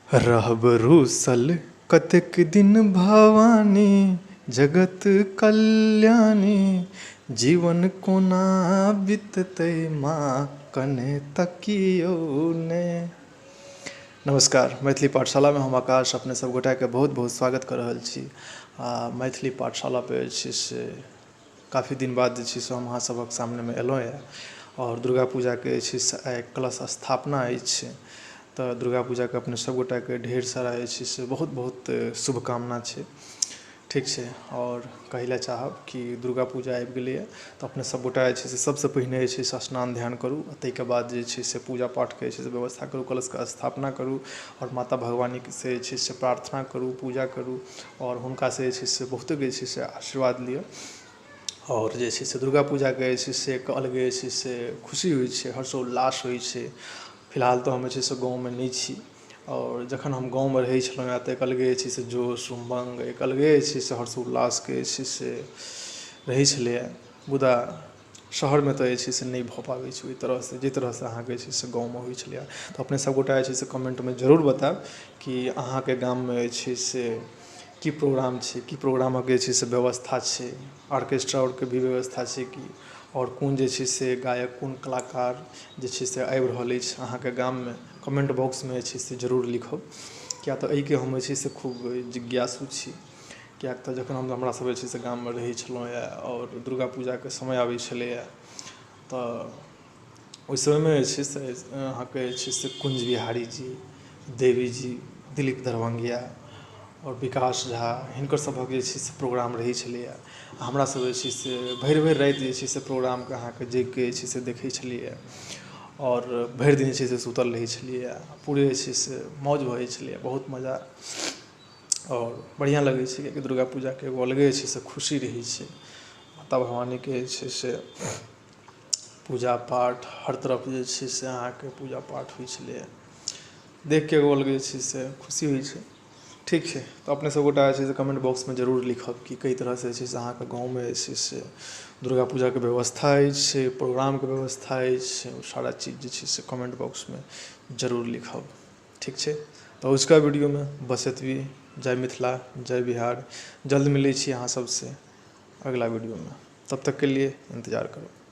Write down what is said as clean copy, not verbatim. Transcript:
रहब रूसल कतेक दिन भवानी, जगत कल्याणी, जीवन कोना बिततै माँ कने तकियौ ने। नमस्कार, मैथिली पाठशालामे हम आकाश अपने सब गोटाके बहुत बहुत स्वागत कऽ रहल छी। आ मैथिली पाठशाला पे जे छै से काफी दिन बाद जे छै से हम अहाँ सभक सामनेमे एलहुँ यऽ आओर दुर्गा पूजाके जे छै से आइ कलश स्थापना अछि। तऽ दुर्गा पूजाके अपने सब गोटाके ढेर सारा जे छै से बहुत बहुत शुभकामना छै। ठीक छै, आओर कहै लए चाहब कि दुर्गा पूजा आबि गेलैए तऽ अपने सब गोटा जे छै से सबसँ पहिने जे छै से स्नान ध्यान करू, ताहिके बाद जे छै से पूजा पाठके जे छै से व्यवस्था करू, कलशके स्थापना करू आओर माता भगवानीसँ जे छै से प्रार्थना करू, पूजा करू आओर हुनकासँ जे छै से बहुते जे छै से आशीर्वाद लिअ। आओर जे छै से दुर्गा पूजाके जे छै से एक अलगे जे छै से खुशी होइ छै, हर्षोल्लास होइ छै। फिलहाल तऽ हम जे छै से गाँवमे नहि छी आओर जखन हम गाँवमे रहै छलहुँ तऽ एक अलगे जे छै से जोश उमङ्ग, एक अलगे जे छै से हर्षोल्लासके जे छै से रहै छलैए। मुदा शहरमे तऽ जे छै से नहि भऽ पाबै छै ओहि तरहसँ जाहि तरहसँ अहाँके जे छै से गाँवमे होइ छलैए। तऽ अपने सब गोटा जे छै से कमेन्टमे जरूर बतायब कि अहाँके गाममे जे छै से की प्रोग्राम छै, की प्रोग्रामक जे छै से व्यवस्था छै, ऑर्केस्ट्रा आओरके भी व्यवस्था छै कि, आओर कोन जे छै से गायक, कोन कलाकार जे छै से आबि रहल अछि अहाँके गाममे। कमेन्ट बॉक्समे जे छै से जरूर लिखब, किया तऽ एहिके हम जे छै से खूब जिज्ञासु छी। किएक तऽ जखन हमरा सब जे छै से गाममे रहै छलहुँ आओर दुर्गा पूजाके समय आबै छलैए तऽ ओहि समयमे जे छै से अहाँके जे छै से कुञ्ज बिहारी जी, देवी जी, दिलीप दरभङ्गिया आओर विकास झा, हिनकर सभक जे छै से प्रोग्राम रहै छलैए। हमरा सब जे छै से भरि भरि राति जे छै से प्रोग्रामके अहाँके जागिके जे छै से देखै छलियै आओर भरि दिन जे छै से सुतल रहै छलियै। पूरे जे छै से मौज भऽ जाइ छलैए, बहुत मजा आओर बढ़िआँ लगै छै। कियाकि दुर्गा पूजाके एगो अलगे जे छै से खुशी रहै छै। माता भवानीके जे छै से पूजा पाठ हर तरफ जे छै से अहाँके पूजा पाठ होइ छलैए, देखके एगो अलगे जे छै से खुशी होइ छै। ठीक छै, तऽ अपने सब गोटा जे छै से कमेन्ट बॉक्समे जरूर लिखब कि कई तरहसँ जे छै से अहाँके गाँवमे जे छै से दुर्गा पूजाके व्यवस्था अछि, प्रोग्रामके व्यवस्था अछि, ओ सारा चीज जे छै से कमेन्ट बॉक्समे जरूर लिखब। ठीक छै, तऽ अजुका वीडियोमे बस एतबी। जय मिथिला, जय बिहार। जल्द मिलै छी अहाँ सबसँ अगिला वीडियोमे, तब तकके लिए इन्तजार करू।